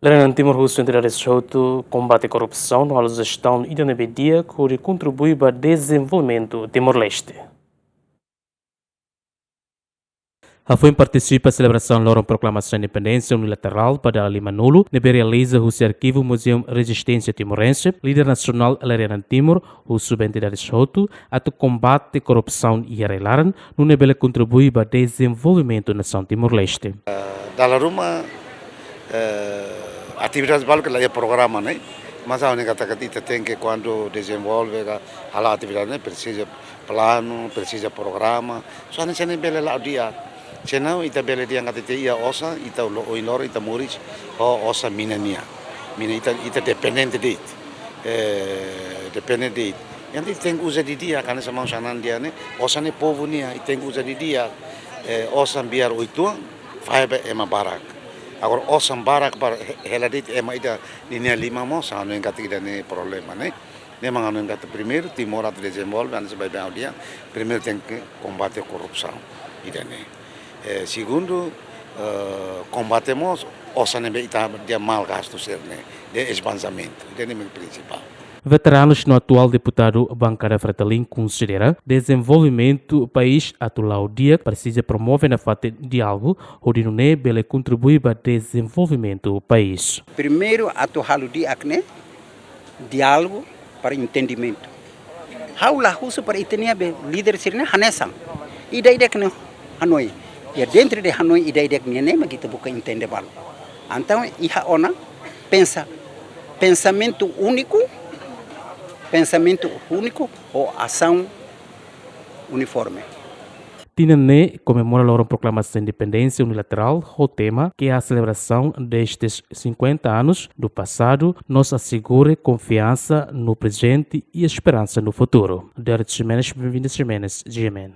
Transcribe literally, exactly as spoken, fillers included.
Lideransa Timor husu entidades hotu kombate korrupsaun no halo jestaun ida ne'ebé di'ak hodi kontribui ba dezenvolvimentu Timor-Leste. Hafoin partisipa selebrasaun loron proklamasaun independénsia unilaterál ba dala limanulu ne'ebé realiza husi Arkivu Muzeu Rezisténsia Timorense, líder nasionál Lideransa Timor husu ba entidades hotu atu kombate korrupsaun iha rai-laran, nune'e bele kontribui ba dezenvolvimentu nasaun Timor-Leste. Dala ruma, eh, atividade balu ke la iha programa ne'e, mas ha'u hanoin katak ita tenke kuandu dezenvolve ka hala'o atividade ne'e presiza planu, presiza programa. Só hanesan ne'e bele la'o di'ak. Senão ita bele dehan katak ita iha osan, ita lo oin loron ita moris ho osan mina nian. Mina ita, ita dependente de'it. Eh, dependente de'it. Entaun ita tenke uza didi'ak, hanesan maun Xanana dehan ne'e, osan ne'e povu nian, ita tenke uza didi'ak. Eh, osan biar uitoan, fahe ba ema barak. Agora osan barak para he-, hela de'it ema ida ninia liman mós, ha'u hanoin katak ida-ne'e problema ne'e. Ne'e mak ha'u hanoin katak primeiru Timor atu dezenvolve, hanesan baibain ha'u dehan, primeiru tenke kombate korrupsaun. Ida-ne'e. Eh, segundu, eh, kombate mós osan ne'ebé ita dehan mal gastu sira-ne'e, dehan esbanjamentu. Ida-ne'e mak prinsipál. Veteranus no atuál deputadu Bankada Fretilin konsidera dezenvolvimentu país atu la'o di'ak presiza promove nafatin diálogu, hodi nune'e bele kontribui ba dezenvolvimentu país. Primeiru atu halo di'ak ne'e diálogu para entendimentu. Ha'u la husu para ita-nia be líder sira-ne'e hanesan. Ida-idak nia hanoin. Iha dentro de hanoin ida-idak nian ne'e mak ita buka entende balu. Entaun iha ona pensa, pensamentu úniku, pensamentu úniku ho asaun uniforme. Tinan ne'e komemora loron proklamasaun independénsia unilaterál ho tema que a celebração destes cinquenta anos do passado nos assegure confiança no presente e esperança no futuro. Derek Ximenes, Benvinda Ximenes, G M N.